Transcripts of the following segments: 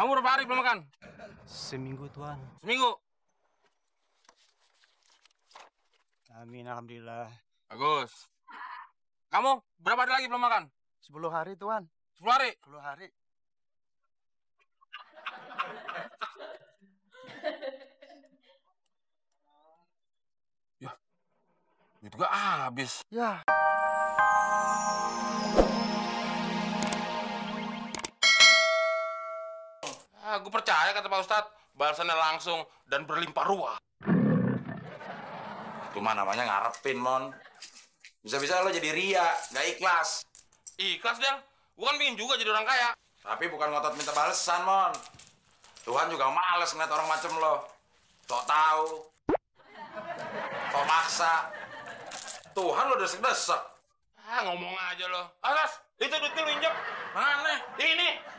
Kamu berapa hari belum makan? Seminggu, Tuan. Seminggu? Amin, alhamdulillah. Bagus. Kamu berapa hari lagi belum makan? 10 hari, Tuan. 10 hari? 10 hari. Ya, itu gak habis. Ya. Gue percaya kata Pak Ustadz, balasannya langsung dan berlimpah ruah. Cuma namanya ngarepin, Mon. Bisa-bisa lo jadi ria, nggak ikhlas. Ikhlas, Del. Gue kan pengen juga jadi orang kaya. Tapi bukan ngotot minta balesan, Mon. Tuhan juga males ngeliat orang macem lo. Sok tahu, sok maksa. Tuhan lo desek-desek. Ngomong aja lo. Alas, itu duit lu injek. Mana? Ini.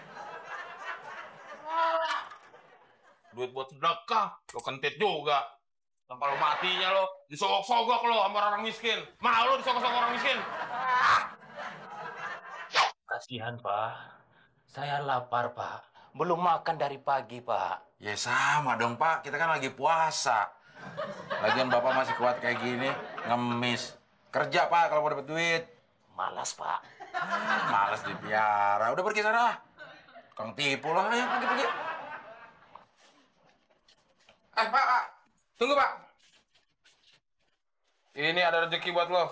Duit buat sedekah, lo kentit juga. Dan kalau matinya lo, disogok-sogok lo sama orang miskin. Mau lo disogok-sogok orang miskin? Kasihan, Pak. Saya lapar, Pak. Belum makan dari pagi, Pak. Ya sama dong, Pak. Kita kan lagi puasa. Lagian Bapak masih kuat kayak gini, ngemis. Kerja, Pak, kalau mau dapet duit. Malas, Pak. Malas dipiara. Udah pergi sana. Kang tipu lah. Ayo, pergi. Pak. Tunggu, Pak. Ini ada rezeki buat lo.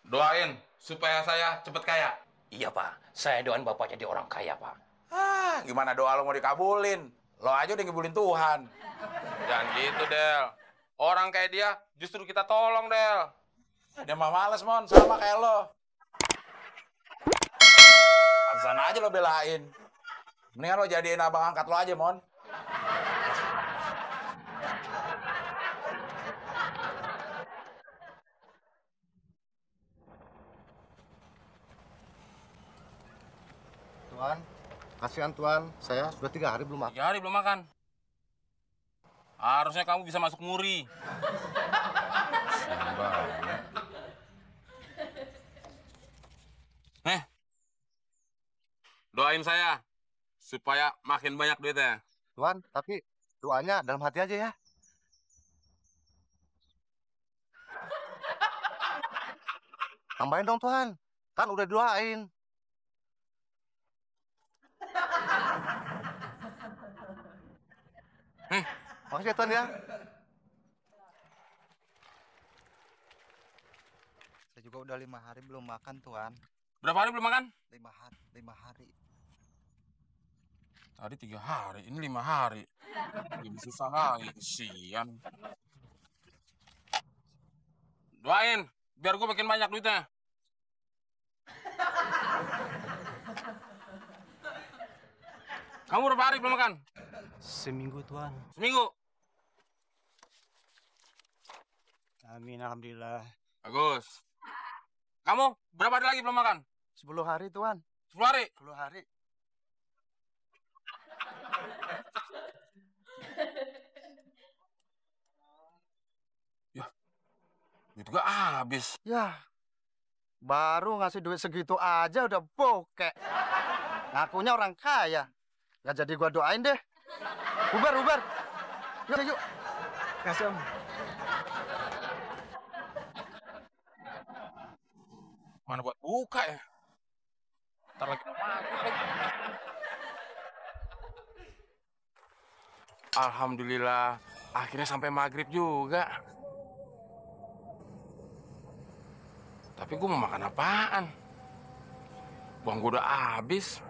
Doain supaya saya cepet kaya. Iya, Pak. Saya doain Bapak jadi orang kaya, Pak. Gimana doa lo mau dikabulin? Lo aja udah ngibulin Tuhan. Jangan gitu, Del. Orang kayak dia justru kita tolong, Del. Dia mah males, Mon. Sama kayak lo. Sana aja lo belain. Mendingan lo jadiin abang angkat lo aja, Mon. Tuan, kasihan Tuan. Saya sudah 3 hari belum makan. 3 hari belum makan. Harusnya kamu bisa masuk muri. Doain saya supaya makin banyak duitnya. Tuan, tapi doanya dalam hati aja ya. Tambahin dong, Tuan. Kan udah doain. Makasih ya, Tuan ya. Saya juga udah 5 hari belum makan, Tuan. Berapa hari belum makan? 5 hari. Tadi 3 hari, ini 5 hari. Lebih susah lagi, kesian. Doain, biar gue makin banyak duitnya. Kamu berapa hari belum makan? Seminggu, Tuan. Seminggu? Amin, alhamdulillah. Bagus. Kamu berapa hari lagi belum makan? 10 hari, Tuan. 10 hari? 10 hari. Ya, itu gak habis. Ya, baru ngasih duit segitu aja udah bokek. Ngakunya orang kaya. Gak jadi gua doain deh. Bubar. Yuk. Kasih, Om. Mana buat buka ya? Ntar lagi mau maghrib lagi. Alhamdulillah, akhirnya sampai maghrib juga. Tapi gue mau makan apaan? Uang gue udah habis.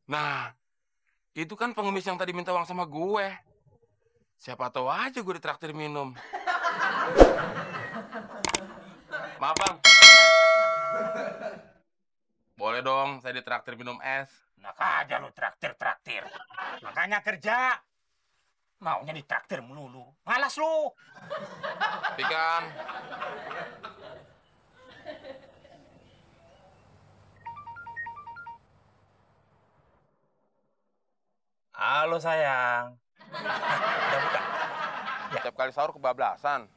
Nah, itu kan pengemis yang tadi minta uang sama gue. Siapa tahu aja gue ditraktir minum. Maaf, Bang. Boleh dong, saya ditraktir minum es. Enak aja lu traktir. Makanya kerja. Maunya ditraktir melulu. Malas lu. Tapi kan... Halo, sayang. Udah buka? Setiap kali sahur kebablasan.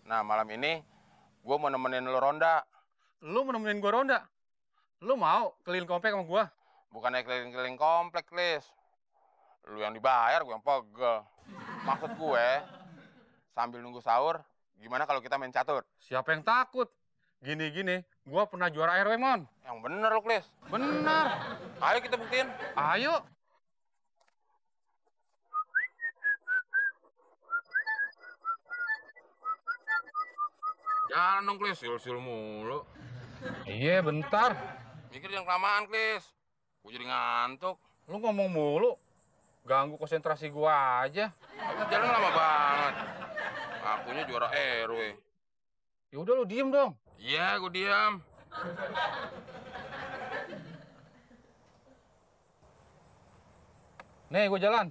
Nah, malam ini Gue mau nemenin lo ronda. Lu mau nemenin gua ronda? Lu mau keliling komplek sama gua? Bukannya keliling-keliling komplek, Lis. Lu yang dibayar, gue yang pegel. Maksud gue, sambil nunggu sahur, gimana kalau kita main catur? Siapa yang takut? Gini-gini, gua pernah juara RW, Mon. Yang bener lo, Lis. Bener. Ayo kita buktiin. Ayo. Jangan dong, Lis. Sil-sil mulu. Iya, bentar. Mikir jangan kelamaan, Lis. Gue jadi ngantuk. Lu ngomong mulu. Ganggu konsentrasi gua aja. Aku jalan lama banget. Akunya juara RW. Ya udah lu diem dong. Iya, gue diam. Nih, gua jalan.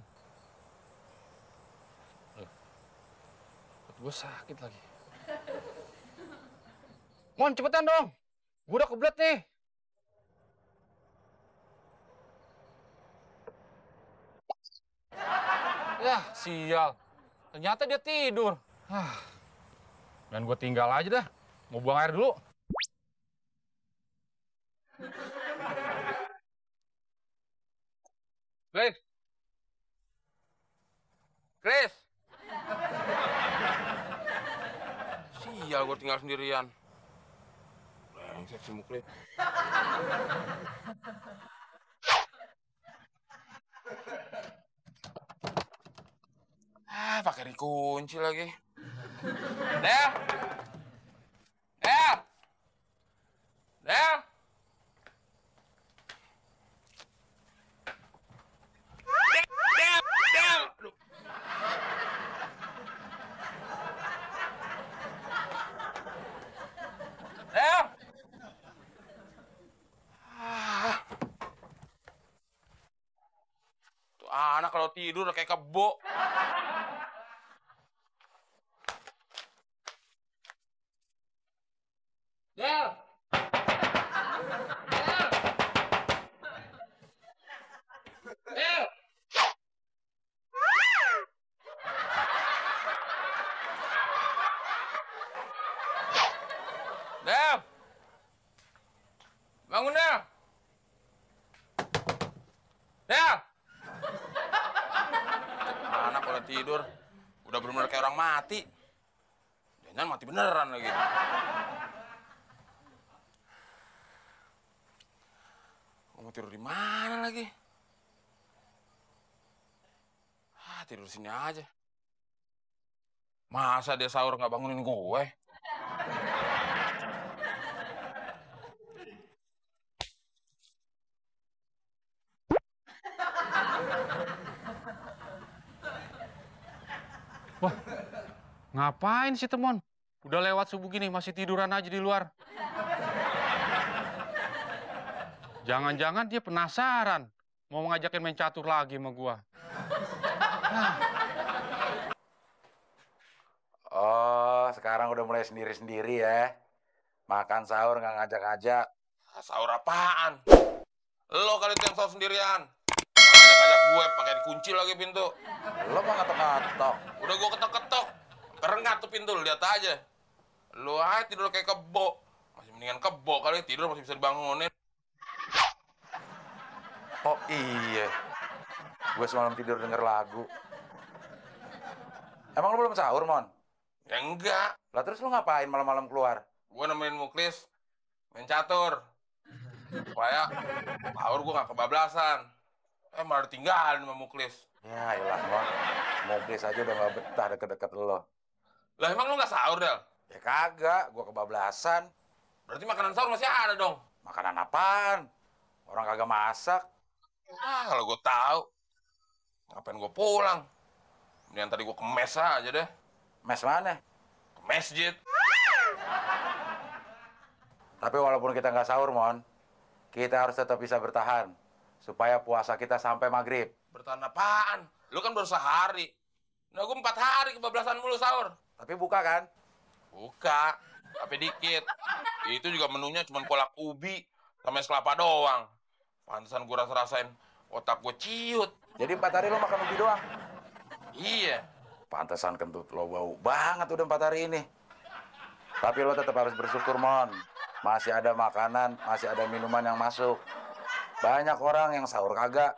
Perut gua sakit lagi. Mon, cepetan dong. Gua udah kebelet nih. Yah, sial. Ternyata dia tidur. Dan gue tinggal aja dah. Mau buang air dulu. Chris. Chris. Sial, gue tinggal sendirian. Brengsek si Muklis. Pakai dikunci lagi. Del! Del! Del! Del! Del! Aduh. Del! Tuh anak kalau tidur udah kayak kebo. Del! Del! Del! Del! Bangun, Del! Del! Anak udah tidur, udah bener-bener kayak orang mati. Jangan mati beneran lagi. Mau tidur di mana lagi? Tidur sini aja. Masa dia sahur nggak bangunin gue? Wah, ngapain sih Temon? Udah lewat subuh gini, masih tiduran aja di luar. Jangan-jangan dia penasaran. Mau ngajakin main catur lagi sama gua. Oh, sekarang udah mulai sendiri-sendiri ya. Makan sahur nggak ngajak-ngajak. Sahur apaan? Lo kali itu yang sahur sendirian. Ngajak-ngajak gue, pakai dikunci lagi pintu. Lo mah ngetok-ngetok. Udah gue ketok-ketok. Kerengat tuh pintu, lihat aja. Lo aja tidur kayak kebo. Masih mendingan kebo kali, tidur masih bisa dibangunin. Oh iya, gue semalam tidur denger lagu. Emang lo belum sahur, Mon? Ya enggak. Lah terus lo ngapain malam-malam keluar? Gue nemenin Muklis main catur. Supaya sahur gue gak kebablasan. Malah ditinggalin sama Muklis. Ya elah, Mon. Muklis aja udah gak betah deket-deket lo. Lah emang lo gak sahur, Del? Ya kagak, gue kebablasan. Berarti makanan sahur masih ada dong? Makanan apaan? Orang kagak masak. Kalau gue tahu, ngapain gue pulang? Mendingan tadi gue ke mes aja deh. Mes mana? Ke masjid. Tapi walaupun kita nggak sahur, Mon, kita harus tetap bisa bertahan. Supaya puasa kita sampai maghrib. Bertahan apaan? Lu kan baru sehari. Nah, gue 4 hari kebablasan mulu sahur. Tapi buka kan? Buka, tapi dikit. Itu juga menunya cuma kolak ubi sama es kelapa doang. Pantesan gue rasa-rasain otak gue ciut. Jadi 4 hari lo makan ubi doang? Iya. Pantesan kentut lo bau banget udah 4 hari ini. Tapi lo tetap harus bersyukur, Mon. Masih ada makanan, masih ada minuman yang masuk. Banyak orang yang sahur kagak,